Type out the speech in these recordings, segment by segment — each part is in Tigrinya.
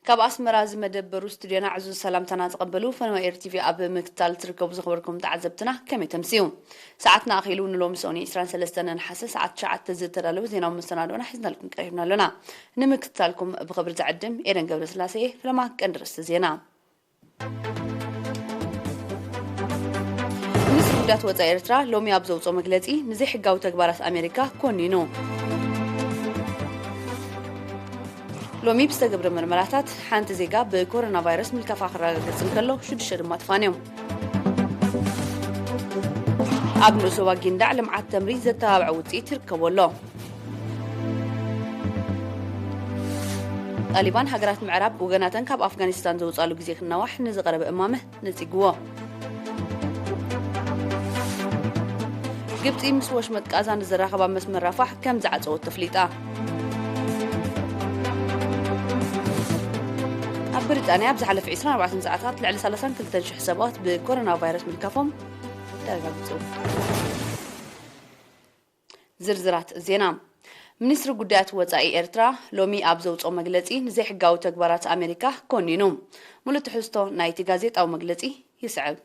ካብ ኣስመራ ዝመደበሩ ስቱድዮና ዕዙዝ ሰላምታና ተቐበሉ። ፈነወ ኤር ቲቪ ኣብ ምክትታል ትርከቡ ዝኸበርኩም ተዓዘብትና ከመይ ተምስዩ? ሰዓትና ኣኺሉ ንሎሚ ሰውኒ ዕስራን ሰለስተን ነሓሰ ሰዓት ትሽዓተ ዝተዳለወ ዜናዊ መሰናዶና ሒዝናልኩም ቀሪብና ኣሎና። ንምክትታልኩም ብኽብሪ ዝዕድም ኤደን ገብረስላሴ እየ። ፈለማ ቀንዲ ርእስቲ ዜና። ሚኒስትሪ ጉዳያት ወጻኢ ኤርትራ ሎሚ ኣብ ዘውጽኦ መግለጺ ንዘይሕጋዊ ተግባራት ኣሜሪካ ኮኒኑ። ሎሚ ብዝተገብረ ምርመራታት ሓንቲ ዜጋ ብኮሮና ቫይረስ ምልካፋ ክረጋገጽ እንከሎ ሽዱሽተ ድማ ተፋንዮም። ኣብ ንኡስ ዞባ ጊንዳዕ ልምዓት ተምሪ ዘተባብዐ ውጽኢት ይርከቦ ኣሎ። ጣሊባን ሃገራት ምዕራብ ወገናተን ካብ ኣፍጋኒስታን ዘውጻሉ ግዜ ክናዋሕ ንዝቐረበ እማመ ነጺግዎ። ግብጺ ምስ ወሽመጥ ቃዛ ንዘራኸባ መስመር ራፋሕ ከም ዝዓጸወት ተፍሊጣ። ኣብ ብሪጣንያ ኣብ ዝሓለፈ ዕስራን ኣርባዕተን ሰዓታት ልዕሊ ሰላሳን ክልተን ሽሕ ሰባት ብኮሮና ቫይረስ ምልካፎም ተረጋጊጹ። ዝርዝራት ዜና። ሚኒስትሪ ጉዳያት ወጻኢ ኤርትራ ሎሚ ኣብ ዘውጽኦ መግለጺ ንዘይሕጋዊ ተግባራት ኣሜሪካ ኮኒኑ። ሙሉእ ትሕዝቶ ናይቲ ጋዜጣዊ መግለጺ ይስዕብ።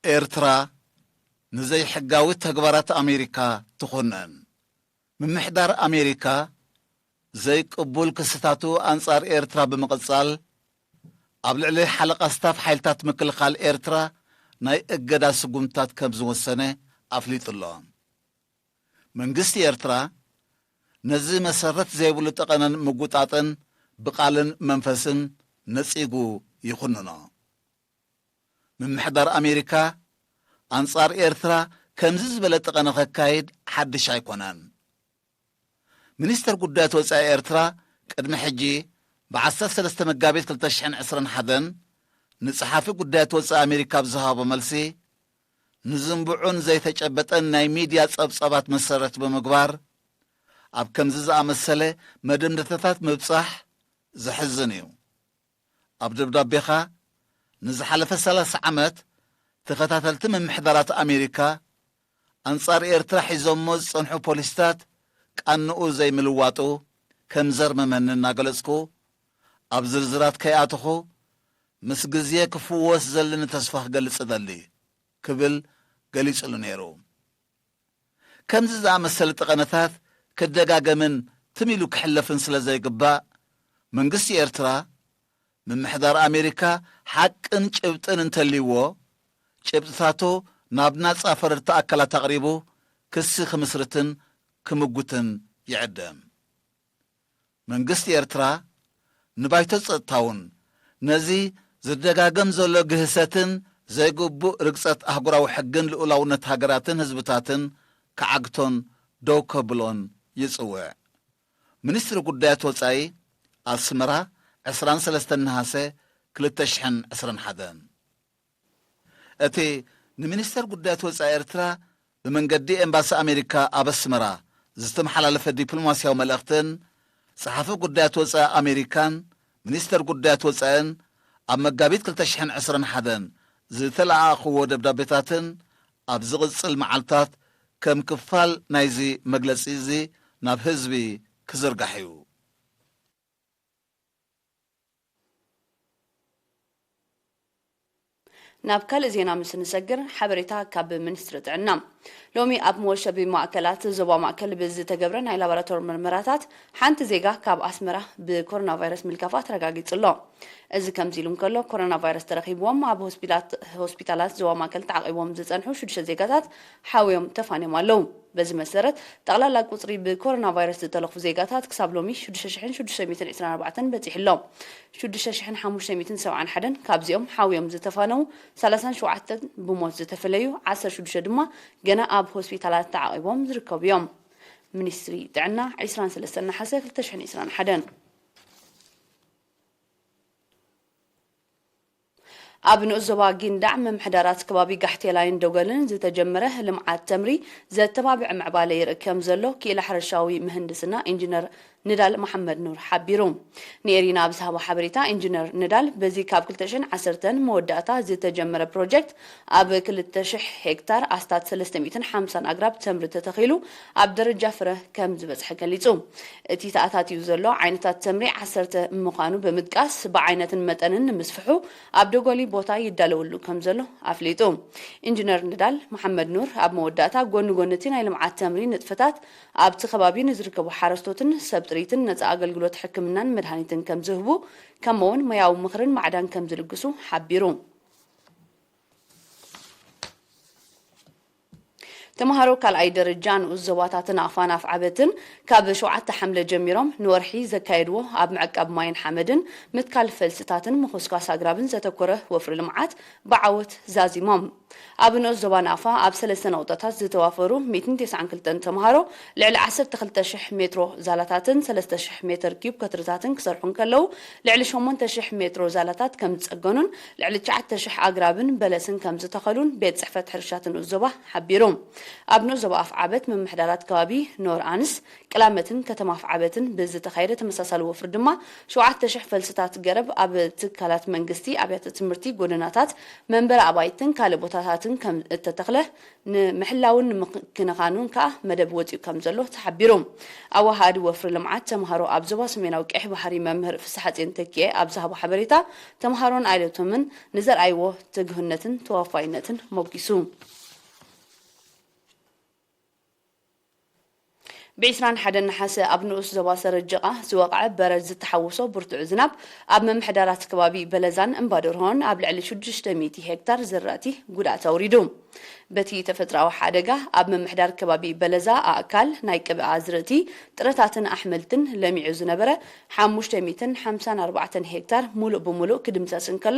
ኤርትራ ንዘይሕጋዊ ተግባራት ኣሜሪካ ትኹነን። ምምሕዳር ኣሜሪካ ዘይቅቡል ክስታቱ ኣንጻር ኤርትራ ብምቕጻል፣ ኣብ ልዕሊ ሓለቓ ስታፍ ሓይልታት ምክልኻል ኤርትራ ናይ እገዳ ስጉምትታት ከም ዝወሰነ ኣፍሊጡ ኣሎ። መንግስቲ ኤርትራ ነዚ መሰረት ዘይብሉ ጠቐነን ምጉጣጥን ብቓልን መንፈስን ነጺጉ ይኹንኖ። ምምሕዳር ኣሜሪካ ኣንጻር ኤርትራ ከምዚ ዝበለ ጠቐነ ከካይድ ሓድሽ ኣይኮነን። ሚኒስተር ጉዳያት ወጻኢ ኤርትራ ቅድሚ ሕጂ ብዓሰርተ ሰለስተ መጋቢት ክልተ ሽሕን ዕስራን ሓደን ንጸሓፊ ጉዳያት ወጻኢ ኣሜሪካ ኣብ ዝሃቦ መልሲ፣ ንዝንቡዑን ዘይተጨበጠን ናይ ሚድያ ጸብጻባት መሰረት ብምግባር፣ ኣብ ከምዚ ዝኣመሰለ መደምደታታት ምብጻሕ ዘሕዝን እዩ። ኣብ ደብዳቤኻ፣ ንዝሓለፈ ሰላሳ ዓመት ተኸታተልቲ ምምሕዳራት ኣሜሪካ ኣንጻር ኤርትራ ሒዞሞ ዝጸንሑ ፖሊሲታት ቃንኡ ዘይምልዋጡ ከም ዘርመመኒ እናገለጽኩ፣ ኣብ ዝርዝራት ከይኣተኹ፣ ምስ ግዜ ክፍወስ ዘለኒ ተስፋ ክገልጽ እደሊ ክብል ገሊጹሉ ነይሩ። ከምዚ ዝኣመሰለ ጠቐነታት ክደጋገምን ትም ኢሉ ክሕለፍን ስለ ዘይግባእ፣ መንግስቲ ኤርትራ፣ ምምሕዳር ኣሜሪካ ሓቅን ጭብጥን እንተልይዎ፣ ጭብጥታቱ ናብ ናጻ ፈረድቲ ኣካላት ኣቕሪቡ ክሲ ክምስርትን ክምጉትን ይዕደም። መንግስቲ ኤርትራ ንባይቶ ጸጥታውን ነዚ ዝደጋገም ዘሎ ግህሰትን ዘይግቡእ ርግጸት ኣህጉራዊ ሕግን ልኡላውነት ሃገራትን ህዝብታትን ክዓግቶን ደው ከብሎን ይጽውዕ። ሚኒስትሪ ጉዳያት ወጻኢ፣ ኣስመራ፣ ዕስራን ሰለስተን ነሃሰ ክልተ ሽሕን ዕስራን ሓደን። እቲ ንሚኒስተር ጉዳያት ወጻኢ ኤርትራ ብመንገዲ ኤምባሲ ኣሜሪካ ኣብ ኣስመራ ዝተመሓላለፈ ዲፕሎማስያዊ መልእኽትን ጸሓፊ ጉዳያት ወጻኢ ኣሜሪካን ሚኒስተር ጉዳያት ወጻኢን ኣብ መጋቢት ክልተ ሽሕን ዕስራን ሓደን ዝተለኣኣኽዎ ደብዳቤታትን ኣብ ዝቕጽል መዓልታት ከም ክፋል ናይዚ መግለጺ እዚ ናብ ህዝቢ ክዝርጋሕ እዩ። ናብ ካልእ ዜና ምስ ንሰግር፣ ሓበሬታ ካብ ሚኒስትሪ ጥዕና። ሎሚ ኣብ መወሸቢ ማእከላት ዞባ ማእከል ብዝተገብረ ናይ ላቦራቶሪ ምርመራታት፣ ሓንቲ ዜጋ ካብ ኣስመራ ብኮሮና ቫይረስ ምልካፋ ተረጋጊጹ ኣሎ። እዚ ከምዚ ኢሉ እንከሎ፣ ኮሮና ቫይረስ ተረኺብዎም ኣብ ሆስፒላት-፣ ሆስፒታላት ዞባ ማእከል ተዓቒቦም ዝጸንሑ ሽዱሽተ ዜጋታት ሓውዮም ተፋንዮም ኣለዉ። በዚ መሰረት፣ ጠቕላላ ቁጽሪ ብኮሮና ቫይረስ ዝተለኽፉ ዜጋታት ክሳብ ሎሚ ሽዱሽተ ሽሕን ሽዱሽተ ሚእትን ዕስራን ኣርባዕተን በጺሑ ኣሎ። ሽዱሽተ ሽሕን ሓሙሽተ ሚእትን ሰብዓን ሓደን ካብዚኦም ሓውዮም ዝተፋነዉ፣ ሰላሳን ሸውዓተን ብሞት ዝተፈለዩ፣ ዓሰርተ ሽዱሽተ ድማ ገና ኣብ ሆስፒታላት ተዓቒቦም ዝርከቡ እዮም። ሚኒስትሪ ጥዕና፣ ዕስራን ሰለስተን ነሓሰ ክልተ ሽሕን ዕስራን ሓደን። ኣብ ንኡስ ዞባ ጊንዳዕ ምምሕዳራት ከባቢ ጋሕቴላይን ዶገልን ዝተጀመረ ልምዓት ተምሪ ዘተባብዕ ምዕባለ ይርኢ ከም ዘሎ ክኢላ ሕርሻዊ ምህንድስና ኢንጂነር ንዳል መሓመድ ኑር ሓቢሩ። ንኤሪና ኣብ ዝሃቦ ሓበሬታ፣ ኢንጂነር ንዳል በዚ ካብ ክልተ ሽሕን ዓሰርተን መወዳእታ ዝተጀመረ ፕሮጀክት ኣብ ክልተ ሽሕ ሄክታር ኣስታት ሰለስተ ሚእትን ሓምሳን ኣግራብ ተምሪ ተተኺሉ ኣብ ደረጃ ፍረ ከም ዝበጽሐ ገሊጹ። እቲ ተኣታትዩ ዘሎ ዓይነታት ተምሪ ዓሰርተ ምዃኑ ብምጥቃስ፣ ብዓይነትን መጠንን ንምስፍሑ ኣብ ደጎሊ ቦታ ይዳለወሉ ከም ዘሎ ኣፍሊጡ። ኢንጂነር ንዳል መሓመድ ኑር ኣብ መወዳእታ፣ ጎኒ ጎኒ እቲ ናይ ልምዓት ተምሪ ንጥፈታት ኣብቲ ከባቢ ንዝርከቡ ሓረስቶትን ሰብ ጥሪትን ነጻ ኣገልግሎት ሕክምናን መድሃኒትን ከም ዝህቡ፣ ከምኡውን ሞያዊ ምኽርን ማዕዳን ከም ዝልግሱ ሓቢሩ። ተምሃሮ ካልኣይ ደረጃ ንኡስ ዞባታትን ኣፋን ኣፍዓበትን ካብ ሸውዓተ ሓምለ ጀሚሮም ንወርሒ ዘካየድዎ ኣብ ምዕቃብ ማይን ሓመድን ምትካል ፈልስታትን ምኹስኳስ ኣግራብን ዘተኮረ ወፍሪ ልምዓት ብዓወት ዛዚሞም። ኣብ ንኡስ ዞባ ናፋ ኣብ ሰለስተ ነቑጣታት ዝተዋፈሩ ሚእትን ተስዓን ክልተን ተምሃሮ ልዕሊ ዓሰርተ ክልተ ሽሕ ሜትሮ ዛላታትን ሰለስተ ሽሕ ሜትር ኪዩብ ከትርታትን ክሰርሑ እንከለዉ፣ ልዕሊ ሸሞንተ ሽሕ ሜትሮ ዛላታት ከም ዝጸገኑን ልዕሊ ትሽዓተ ሽሕ ኣግራብን በለስን ከም ዝተኸሉን ቤት ጽሕፈት ሕርሻ እቲ ንኡስ ዞባ ሓቢሩ። ኣብ ንኡስ ዞባ ኣፍዓበት ምምሕዳራት ከባቢ ኖር ኣንስ፣ ቅላመትን ከተማ ኣፍዓበትን ብዝተኻየደ ተመሳሳሊ ወፍሪ ድማ፣ ሸውዓተ ሽሕ ፈልስታት ገረብ ኣብ ትካላት መንግስቲ፣ ኣብያተ ትምህርቲ፣ ጎደናታት፣ መንበሪ ኣባይትን ካልእ ቦታታትን ከም እተተኽለ ንምሕላውን ንምክንኻኑን ከኣ መደብ ወጺኡ ከም ዘሎ ተሓቢሩ። ኣወሃሃዲ ወፍሪ ልምዓት ተምሃሮ ኣብ ዞባ ሰሜናዊ ቀይሕ ባሕሪ መምህር ፍስሓጽዮን ተኪኤ ኣብ ዝሃቦ ሓበሬታ፣ ተምሃሮን ኣይለቶምን ንዘርኣይዎ ትግህነትን ተዋፋይነትን ሞጊሱ። ብ ዕስራን ሓደን ነሓሰ ኣብ ንኡስ ዞባ ሰረጀቓ ዝወቕዐ በረድ ዝተሓወሶ ብርቱዕ ዝናብ ኣብ ምምሕዳራት ከባቢ በለዛን እምባደርሆን ኣብ ልዕሊ ሽዱሽተ ሚእቲ ሄክታር ዝራእቲ ጉድኣት ኣውሪዱ። በቲ ተፈጥሮኣዊ ሓደጋ ኣብ ምምሕዳር ከባቢ በለዛ ኣእካል ናይ ቅብኣ ኣዝርእቲ፣ ጥረታትን ኣሕምልትን ለሚዑ ዝነበረ ሓሙሽተ ሚእትን ሓምሳን ኣርባዕተን ሄክታር ሙሉእ ብሙሉእ ክድምሰስ እንከሎ፣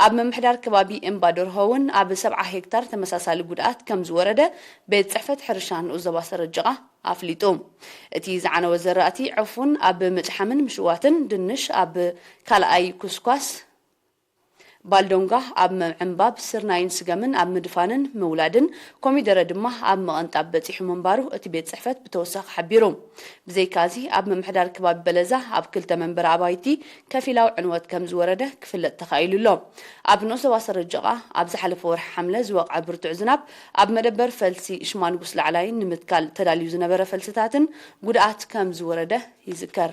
ኣብ ምምሕዳር ከባቢ እምባደርሆ እውን ኣብ ሰብዓ ሄክታር ተመሳሳሊ ጉድኣት ከም ዝወረደ ቤት ጽሕፈት ሕርሻ ንኡስ ዞባ ሰረጀቓ ኣፍሊጡ። እቲ ዝዓነወ ዘራእቲ ዕፉን ኣብ ምጭሓምን ምሽዋትን፣ ድንሽ ኣብ ካልኣይ ኩስኳስ፣ ባልዶንጋ ኣብ ምዕንባብ፣ ስርናይን ስገምን ኣብ ምድፋንን ምውላድን፣ ኮሚደረ ድማ ኣብ ምቕንጣብ በጺሑ ምንባሩ እቲ ቤት ጽሕፈት ብተወሳኺ ሓቢሩ። ብዘይካዚ፣ ኣብ ምምሕዳር ከባቢ በለዛ ኣብ ክልተ መንበሪ ኣባይቲ ከፊላዊ ዕንወት ከም ዝወረደ ክፍለጥ ተኻኢሉ ኣሎ። ኣብ ንኡስ ዞባ ሰረጀቓ ኣብ ዝሓለፈ ወርሒ ሓምለ ዝወቕዐ ብርቱዕ ዝናብ ኣብ መደበር ፈልሲ ሽማንጉስ ላዕላይ ንምትካል ተዳልዩ ዝነበረ ፈልስታትን ጉድኣት ከም ዝወረደ ይዝከር።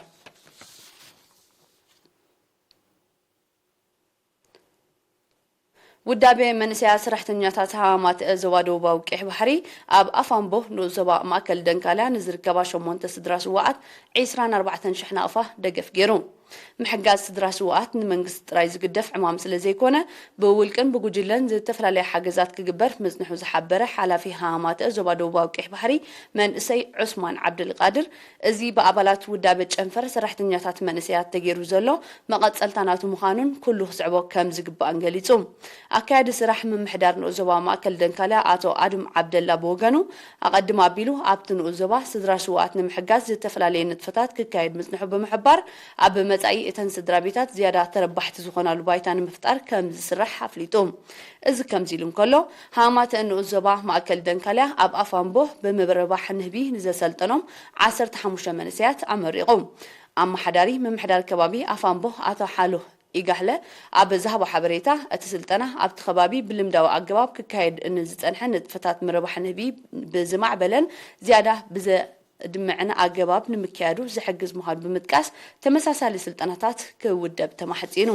ውዳቤ መንእሰያት ሰራሕተኛታት ሃማማት ዞባ ደቡባዊ ቀይሕ ባሕሪ ኣብ ኣፋምቦ ንኡስ ዞባ ማእከል ደንካልያ ንዝርከባ ሸሞንተ ስድራ ስዋኣት ዕስራን ኣርባዕተን ሽሕ ናቕፋ ደገፍ ገይሩ። ምሕጋዝ ስድራ ስውኣት ንመንግስቲ ጥራይ ዝግደፍ ዕማም ስለ ዘይኮነ፣ ብውልቅን ብጉጅለን ዝተፈላለየ ሓገዛት ክግበር ምጽንሑ ዝሓበረ ሓላፊ ሃማማተ ዞባ ደቡባዊ ቀይሕ ባሕሪ መንእሰይ ዑስማን ዓብደልቃድር፣ እዚ ብኣባላት ውዳበ ጨንፈር ሰራሕተኛታት መንእሰያት ተገይሩ ዘሎ መቐጸልታ ናቱ ምዃኑን ኩሉ ክስዕቦ ከም ዝግባእን ገሊጹ። ኣካያዲ ስራሕ ምምሕዳር ንኡስ ዞባ ማእከል ደንካልያ ኣቶ ኣድም ዓብደላ ብወገኑ፣ ኣቐድም ኣቢሉ ኣብቲ ንኡስ ዞባ ስድራ ስውኣት ንምሕጋዝ ዝተፈላለየ ንጥፈታት ክካየድ ምጽንሑ ብምሕባር፣ ኣብ መጻኢ እተን ስድራ ቤታት ዝያዳ ተረባሕቲ ዝኾናሉ ባይታ ንምፍጣር ከም ዝስራሕ ኣፍሊጡ። እዚ ከምዚ ኢሉ እንከሎ፣ ሃማተ ንኡስ ዞባ ማእከል ደንካልያ ኣብ ኣፋምቦ ብምርባሕ ንህቢ ንዘሰልጠኖም ዓሰርተ ሓሙሽተ መንእሰያት ኣመሪቑ። ኣመሓዳሪ ምምሕዳር ከባቢ ኣፋምቦ ኣቶ ሓሉ ኢጋሕለ ኣብ ዝሃቦ ሓበሬታ፣ እቲ ስልጠና ኣብቲ ከባቢ ብልምዳዊ ኣገባብ ክካየድ ንዝጸንሐ ንጥፈታት ምርባሕ ንህቢ ብዝማዕበለን ዝያዳ ብዘድምዕን ኣገባብ ንምክያዱ ዝሕግዝ ምዃኑ ብምጥቃስ፣ ተመሳሳሊ ስልጠናታት ክውደብ ተማሕጺኑ።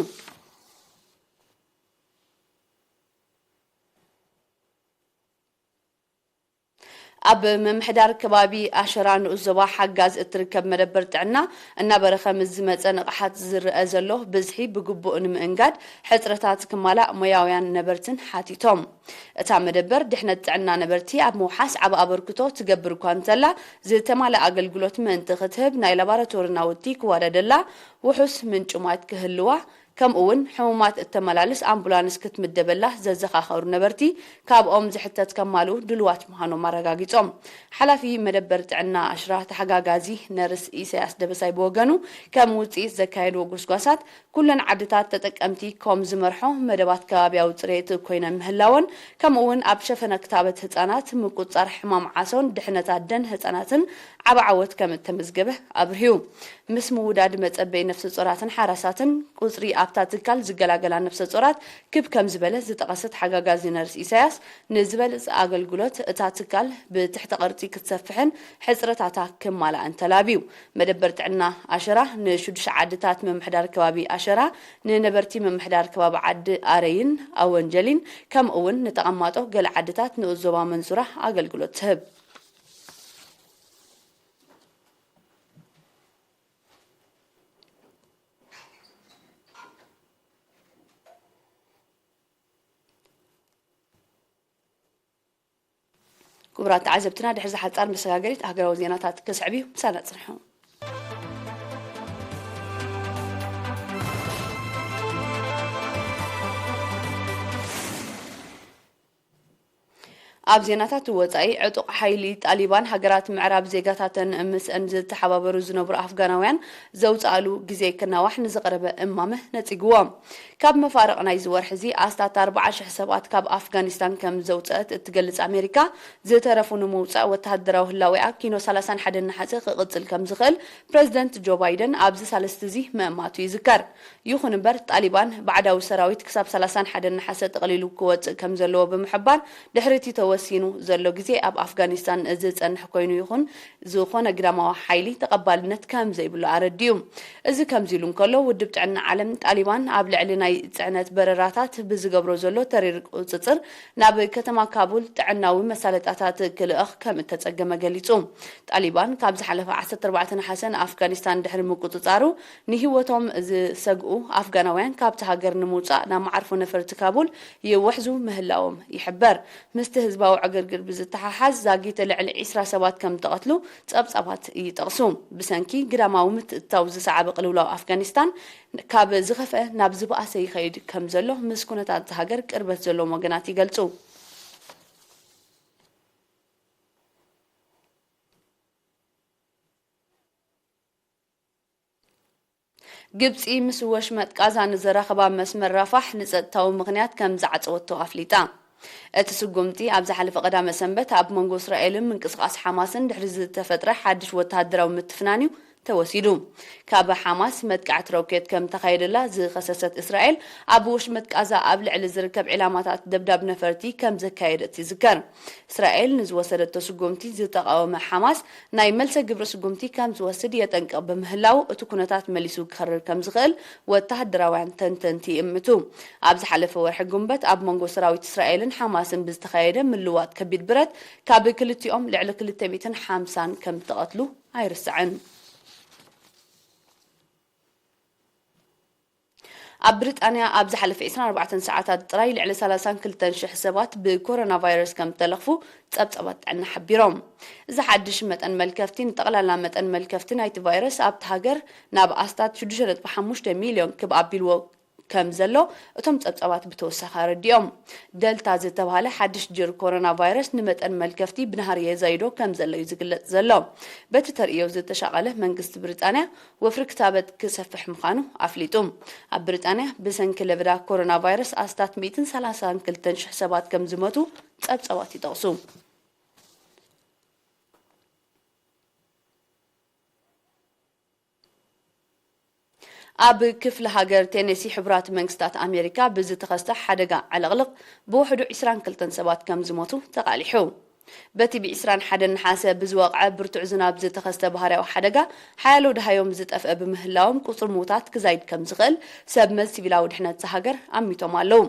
ኣብ ምምሕዳር ከባቢ ኣሸራ ንኡስ ዞባ ሓጋዝ እትርከብ መደበር ጥዕና እናበረኸ ምስ ዝመጸ ንቕሓት ዝረኣ ዘሎ ብዝሒ ብግቡእ ንምእንጋድ ሕጽረታት ክማላእ ሞያውያን ነበርትን ሓቲቶም። እታ መደበር ድሕነት ጥዕና ነበርቲ ኣብ ምውሓስ ዓቢ ኣበርክቶ ትገብር እኳ እንተላ፣ ዝተማልአ ኣገልግሎት ምእንቲ ክትህብ ናይ ላቦራቶሪ ናውቲ ክወዳደላ፣ ውሑስ ምንጪ ማይ ክህልዋ፣ ከምኡ እውን ሕሙማት እተመላልስ ኣምቡላንስ ክትምደበላ ዘዘኻኸሩ ነበርቲ፣ ካብኦም ዝሕተት ከማልኡ ድልዋት ምዃኖም ኣረጋጊጾም። ሓላፊ መደበር ጥዕና ኣሽራ፣ ተሓጋጋዚ ነርስ ኢሳያስ ደበሳይ ብወገኑ፣ ከም ውጽኢት ዘካየድዎ ጎስጓሳት፣ ኩለን ዓድታት ተጠቀምቲ ኮም ዝመርሖ መደባት ከባብያዊ ጽሬት ኮይነን ምህላወን፣ ከምኡ እውን ኣብ ሸፈነ ክታበት ህጻናት፣ ምቁጽጻር ሕማም ዓሶን ድሕነት ኣደን ህጻናትን ዓቢ ዓወት ከም እተመዝገበ ኣብርሂዩ። ምስ ምውዳድ መጸበይ ነፍሰ ጾራትን ሓራሳትን፣ ቁጽሪ ኣብታ ትካል ዝገላገላ ነፍሰ ጾራት ክብ ከም ዝበለ ዝጠቐሰት ሓጋጋዚ ነርስ ኢሳያስ፣ ንዝበለጸ ኣገልግሎት እታ ትካል ብትሕተ ቅርጺ ክትሰፍሕን ሕጽረታታ ክማላእን ተላብዩ። መደበር ጥዕና ኣሸራ ንሽዱሽተ ዓድታት ምምሕዳር ከባቢ ኣሸራ፣ ንነበርቲ ምምሕዳር ከባቢ ዓዲ ኣረይን ኣወንጀሊን፣ ከምኡ እውን ንተቐማጦ ገለ ዓድታት ንኡስ ዞባ መንሱራ ኣገልግሎት ትህብ። ክቡራት ተዓዘብትና፣ ድሕሪ እዚ ሓጻር መሰጋገሪት ሃገራዊ ዜናታት ክስዕብ እዩ። ምሳና ጽንሑ። ኣብ ዜናታት ወጻኢ፣ ዕጡቕ ሓይሊ ጣሊባን ሃገራት ምዕራብ ዜጋታተን ምስአን ዝተሓባበሩ ዝነብሩ ኣፍጋናውያን ዘውጽኣሉ ግዜ ክናዋሕ ንዝቐረበ እማመ ነጺግዎ። ካብ መፋርቕ ናይዚ ወርሒ እዚ ኣስታት ኣርብዓ ሽሕ ሰባት ካብ ኣፍጋኒስታን ከም ዘውጽአት እትገልጽ ኣሜሪካ፣ ዝተረፉ ንምውጻእ ወተሃደራዊ ህላዌኣ ኪኖ ሰላሳን ሓደን ነሓሰ ክቕጽል ከም ዝኽእል ፕረዚደንት ጆ ባይደን ኣብዚ ሳልስቲ እዚ ምእማቱ ይዝከር። ይኹን እምበር፣ ጣሊባን ባዕዳዊ ሰራዊት ክሳብ ሰላሳን ሓደን ነሓሰ ጠቕሊሉ ክወጽእ ከም ዘለዎ ብምሕባር፣ ድሕሪ እቲ ተወሲኑ ዘሎ ግዜ ኣብ ኣፍጋኒስታን ዝጸንሕ ኮይኑ ይኹን፣ ዝኾነ ግዳማዊ ሓይሊ ተቐባልነት ከም ዘይብሉ ኣረዲኡ። እዚ ከምዚ ኢሉ እንከሎ፣ ውድብ ጥዕና ዓለም ጣሊባን ኣብ ልዕሊ ናይ ጽዕነት በረራታት ብዝገብሮ ዘሎ ተሪር ቁጽጽር፣ ናብ ከተማ ካቡል ጥዕናዊ መሳለጣታት ክልእኽ ከም እተጸገመ ገሊጹ። ጣሊባን ካብ ዝሓለፈ ዓሰርተ ኣርባዕተ ነሓሰ ንኣፍጋኒስታን ድሕሪ ምቁጽጻሩ፣ ንህይወቶም ዝሰግኡ ኣፍጋናውያን ካብቲ ሃገር ንምውጻእ ናብ መዓርፎ ነፈርቲ ካቡል ይውሕዙ ምህላዎም ይሕበር። ምስቲ ህዝባዊ ዕግርግር ብዝተሓሓዝ፣ ዛጊት ልዕሊ ዒስራ ሰባት ከም እተቐትሉ ጸብጻባት ይጠቕሱ። ብሰንኪ ግዳማዊ ምትእትታው ዝሰዓበ ቅልውላው ኣፍጋኒስታን፣ ካብ ዝኸፍአ ናብ ዝበኣሰ ይኸይድ ከም ዘሎ ምስ ኩነታት እታ ሃገር ቅርበት ዘለዎም ወገናት ይገልጹ። ግብጺ ምስ ወሽመጥ ቃዛ ንዘራኽባ መስመር ራፋሕ ንጸጥታዊ ምኽንያት ከም ዝዓጸወቶ ኣፍሊጣ። እቲ ስጉምቲ ኣብ ዝሓለፈ ቀዳመ ሰንበት ኣብ መንጎ እስራኤልን ምንቅስቓስ ሓማስን ድሕሪ ዝተፈጥረ ሓድሽ ወተሃደራዊ ምትፍናን እዩ ተወሲዱ። ካብ ሓማስ መጥቃዕቲ ሮኬት ከም ተኻየደላ ዝኸሰሰት እስራኤል፣ ኣብ ወሽመጥ ቃዛ ኣብ ልዕሊ ዝርከብ ዒላማታት ደብዳብ ነፈርቲ ከም ዘካየደት ይዝከር። እስራኤል ንዝወሰደቶ ስጉምቲ ዝተቓወመ ሓማስ፣ ናይ መልሰ ግብሪ ስጉምቲ ከም ዝወስድ የጠንቅቕ ብምህላው፣ እቲ ኩነታት መሊሱ ክኸርር ከም ዝኽእል ወተሃደራውያን ተንተንቲ ይእምቱ። ኣብ ዝሓለፈ ወርሒ ጉንበት ኣብ መንጎ ሰራዊት እስራኤልን ሓማስን ብዝተኻየደ ምልዋጥ ከቢድ ብረት፣ ካብ ክልቲኦም ልዕሊ ክልተ ሚእትን ሓምሳን ከም ዝተቐትሉ ኣይርሳዕን። ኣብ ብሪጣንያ ኣብ ዝሓለፈ ዕስራን ኣርባዕተን ሰዓታት ጥራይ ልዕሊ ሰላሳን ክልተን ሽሕ ሰባት ብኮሮና ቫይረስ ከም እተለኽፉ ጸብጻባት ጥዕና ሓቢሮም። እዚ ሓድሽ መጠን መልከፍቲ ንጠቕላላ መጠን መልከፍቲ ናይቲ ቫይረስ ኣብቲ ሃገር ናብ ኣስታት ሽዱሽተ ነጥቢ ሓሙሽተ ሚልዮን ክብ ኣቢልዎ ከም ዘሎ እቶም ጸብጻባት ብተወሳኺ ኣረዲኦም። ደልታ ዝተባህለ ሓድሽ ጅር ኮሮና ቫይረስ ንመጠን መልከፍቲ ብናህሪ የዛይዶ ከም ዘሎ እዩ ዝግለጽ ዘሎ። በቲ ተርእዮ ዝተሻቐለ መንግስቲ ብሪጣንያ ወፍሪ ክታበት ክሰፍሕ ምዃኑ ኣፍሊጡ። ኣብ ብሪጣንያ ብሰንኪ ለበዳ ኮሮና ቫይረስ ኣስታት ሚእትን ሰላሳን ክልተን ሽሕ ሰባት ከም ዝሞቱ ጸብጻባት ይጠቕሱ። ኣብ ክፍለ ሃገር ቴነሲ ሕቡራት መንግስታት ኣሜሪካ ብዝተኸስተ ሓደጋ ዕልቕልቕ ብውሕዱ ዕስራን ክልተን ሰባት ከም ዝሞቱ ተቓሊሑ። በቲ ብ ዕስራን ሓደን ነሓሰ ብዝወቕዐ ብርቱዕ ዝናብ ዝተኸስተ ባህርያዊ ሓደጋ፣ ሓያሎ ደሃዮም ዝጠፍአ ብምህላዎም፣ ቁጽሪ ምዉታት ክዛይድ ከም ዝኽእል ሰብ መዚ ሲቪላዊ ድሕነት እታ ሃገር ኣሚቶም ኣለዉ።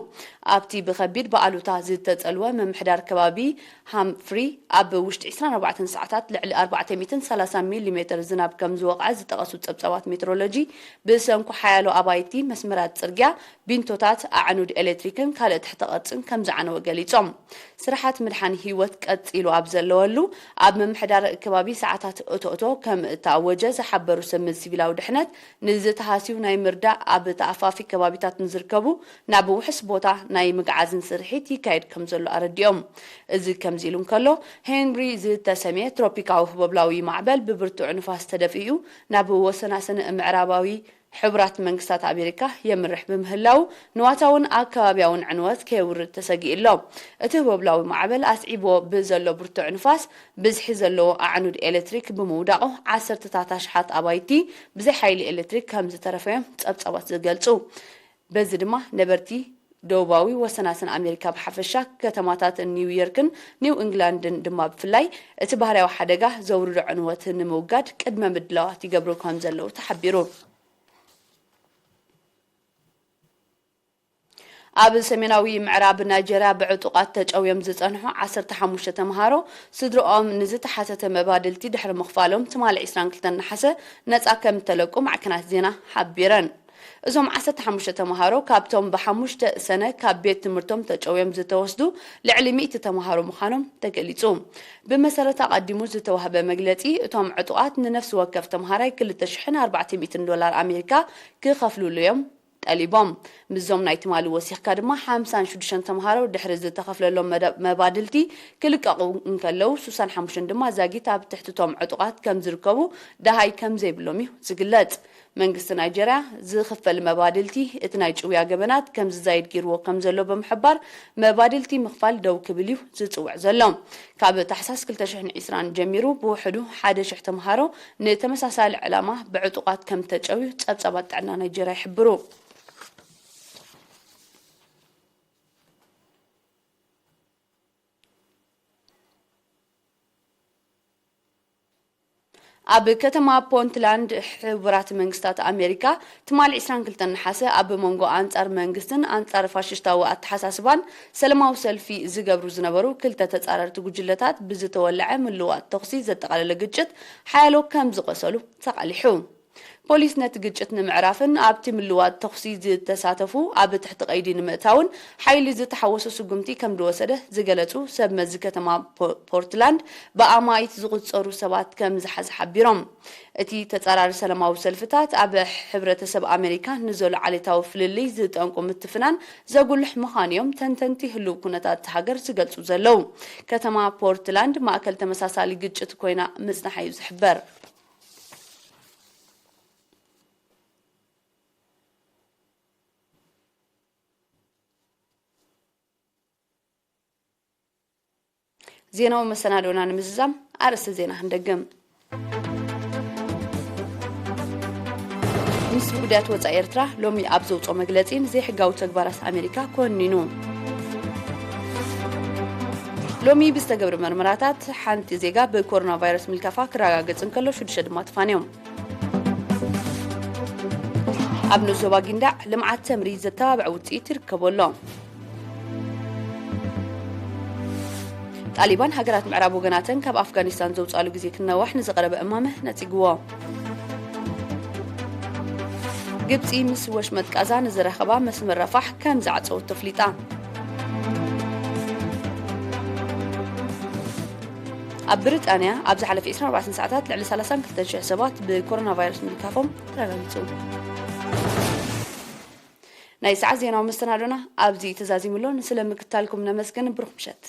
ኣብቲ ብኸቢድ ብኣሉታ ዝተጸልወ ምምሕዳር ከባቢ ሃምፍሪ፣ ኣብ ውሽጢ ዕስራን ኣርባዕተን ሰዓታት ልዕሊ ኣርባዕተ ሚእትን ሰላሳን ሚሊ ሜተር ዝናብ ከም ዝወቕዐ ዝጠቐሱ ጸብጻባት ሜትሮሎጂ፣ ብሰንኩ ሓያሎ ኣባይቲ፣ መስመራት ጽርግያ፣ ቢንቶታት፣ ኣዕኑድ ኤሌክትሪክን ካልእ ትሕተ ቅርጽን ከም ዝዓነወ ገሊጾም። ስራሓት ምድሓን ህይወት ቀጥ ቀጺሉ ኣብ ዘለወሉ፣ ኣብ ምምሕዳር ከባቢ ሰዓታት እቶእቶ ከም እተኣወጀ ዝሓበሩ ሰብ መዚ ሲቪላዊ ድሕነት፣ ንዝተሃስዩ ናይ ምርዳእ ኣብ ተኣፋፊ ከባቢታት ንዝርከቡ ናብ ውሑስ ቦታ ናይ ምግዓዝን ስርሒት ይካየድ ከም ዘሎ ኣረዲኦም። እዚ ከምዚ ኢሉ እንከሎ፣ ሄንሪ ዝተሰምየ ትሮፒካዊ ህቦብላዊ ማዕበል ብብርቱዕ ንፋስ ተደፊኡ ናብ ወሰናስን ምዕራባዊ ሕቡራት መንግስታት ኣሜሪካ የምርሕ ብምህላው፣ ንዋታውን ኣከባቢያውን ዕንወት ከየውርድ ተሰጊኡ ኣሎ። እቲ ህቦብላዊ ማዕበል ኣስዒብዎ ብዘሎ ብርቱዕ ንፋስ፣ ብዝሒ ዘለዎ ኣዕኑድ ኤሌክትሪክ ብምውዳቑ፣ ዓሰርተታት ኣሽሓት ኣባይቲ ብዘይ ሓይሊ ኤሌክትሪክ ከም ዝተረፈዮም ጸብጻባት ዝገልጹ። በዚ ድማ ነበርቲ ደቡባዊ ወሰናስን ኣሜሪካ ብሓፈሻ፣ ከተማታት ኒው ዮርክን ኒው ኢንግላንድን ድማ ብፍላይ፣ እቲ ባህርያዊ ሓደጋ ዘውርዶ ዕንወት ንምውጋድ ቅድመ ምድላዋት ይገብሩ ከም ዘለዉ ተሓቢሩ። ኣብ ሰሜናዊ ምዕራብ ናይጀርያ ብዕጡቓት ተጨውዮም ዝጸንሑ ዓሰርተ ሓሙሽተ ተምሃሮ፣ ስድርኦም ንዝተሓተተ መባድልቲ ድሕሪ ምኽፋሎም፣ ትማሊ ዕስራን ክልተን ነሓሰ ነጻ ከም እተለቁ ማዕከናት ዜና ሓቢረን። እዞም ዓሰርተ ሓሙሽተ ተምሃሮ፣ ካብቶም ብሓሙሽተ ሰነ ካብ ቤት ትምህርቶም ተጨውዮም ዝተወስዱ ልዕሊ ሚእቲ ተምሃሮ ምዃኖም ተገሊጹ። ብመሰረት ኣቐዲሙ ዝተዋህበ መግለጺ፣ እቶም ዕጡቓት ንነፍሲ ወከፍ ተምሃራይ ክልተ ሽሕን ኣርባዕተ ሚእትን ዶላር ኣሜሪካ ክኸፍልሉ እዮም ጠሊቦም። ምስዞም ናይ ትማሊ ወሲኽካ ድማ፣ ሓምሳን ሽዱሽተን ተምሃሮ ድሕሪ ዝተኸፍለሎም መደ-፣ መባድልቲ ክልቀቑ እንከለዉ፣ ስሳን ሓሙሽተን ድማ ዛጊት ኣብ ትሕቲ እቶም ዕጡቓት ከም ዝርከቡ፣ ደሃይ ከም ዘይብሎም እዩ ዝግለጽ። መንግስቲ ናይጀርያ ዝኽፈል መባድልቲ፣ እቲ ናይ ጭውያ ገበናት ከም ዝዛይድ ገይርዎ ከም ዘሎ ብምሕባር፣ መባድልቲ ምኽፋል ደው ክብል እዩ ዝጽውዕ ዘሎ። ካብ ታሕሳስ ክልተ ሽሕን ዕስራን ጀሚሩ፣ ብውሕዱ ሓደ ሽሕ ተምሃሮ ንተመሳሳሊ ዕላማ ብዕጡቓት ከም ተጨውዩ ጸብጻባት ጥዕና ናይጀርያ ይሕብሩ። ኣብ ከተማ ፖንትላንድ ሕቡራት መንግስታት ኣሜሪካ፣ ትማሊ ዕስራን ክልተን ነሓሰ፣ ኣብ መንጎ ኣንጻር መንግስትን ኣንጻር ፋሽስታዊ ኣተሓሳስባን ሰላማዊ ሰልፊ ዝገብሩ ዝነበሩ ክልተ ተጻረርቲ ጉጅለታት ብዝተወልዐ ምልዋጥ ተኹሲ ዘጠቓለለ ግጭት፣ ሓያሎ ከም ዝቖሰሉ ተቓሊሑ። ፖሊስ ነቲ ግጭት ንምዕራፍን ኣብቲ ምልዋጥ ተኹሲ ዝተሳተፉ ኣብ ትሕቲ ቀይዲ ንምእታውን ሓይሊ ዝተሓወሶ ስጉምቲ ከም ዝወሰደ ዝገለጹ ሰብ መዚ ከተማ ፖ-፣ ፖርትላንድ፣ ብኣማኢት ዝቑጸሩ ሰባት ከም ዝሓዘ ሓቢሮም። እቲ ተጻራሪ ሰላማዊ ሰልፍታት ኣብ ሕብረተሰብ ኣሜሪካ ንዘሎ ዓሌታዊ ፍልልይ ዝጠንቁ ምትፍናን ዘጉልሕ ምዃኑ እዮም ተንተንቲ ህሉው ኩነታት እታ ሃገር ዝገልጹ ዘለዉ። ከተማ ፖርትላንድ ማእከል ተመሳሳሊ ግጭት ኮይና ምጽናሓ እዩ ዝሕበር። ዜናዊ መሰናዶና ንምዝዛም ኣርእስቲ ዜና ክንደግም። ሚኒስትሪ ጉዳያት ወጻኢ ኤርትራ ሎሚ ኣብ ዘውፅኦ መግለጺ፣ ንዘይሕጋዊ ተግባራት ኣሜሪካ ኮኒኑ። ሎሚ ብዝተገብረ መርመራታት ሓንቲ ዜጋ ብኮሮና ቫይረስ ምልካፋ ክረጋገጽ እንከሎ፣ ሽዱሽተ ድማ ተፋንዮም። ኣብ ንኡስ ዞባ ጊንዳዕ ልምዓት ተምሪ ዘተባብዐ ውፅኢት ይርከቦ ኣሎ። ጣሊባን ሃገራት ምዕራብ ወገናተን ካብ ኣፍጋኒስታን ዘውፅኣሉ ግዜ ክነዋሕ ንዝቐረበ እማመ ነፂግዎ። ግብፂ ምስ ወሽመጥ ቃዛ ንዝራኸባ መስመር ራፋሕ ከም ዝዓፀወቶ ኣፍሊጣ። ኣብ ብሪጣንያ ኣብ ዝሓለፈ ዕስራን ኣርባዕተን ሰዓታት ልዕሊ ሰላሳን ክልተን ሽሕ ሰባት ብኮሮና ቫይረስ ምልካፎም ተረጋጊጹ። ናይ ሰዓት ዜናዊ መሰናዶና ኣብዚ ተዛዚሙ ኣሎ። ንስለ ምክታልኩም ነመስግን። ብሩኽ ምሸት።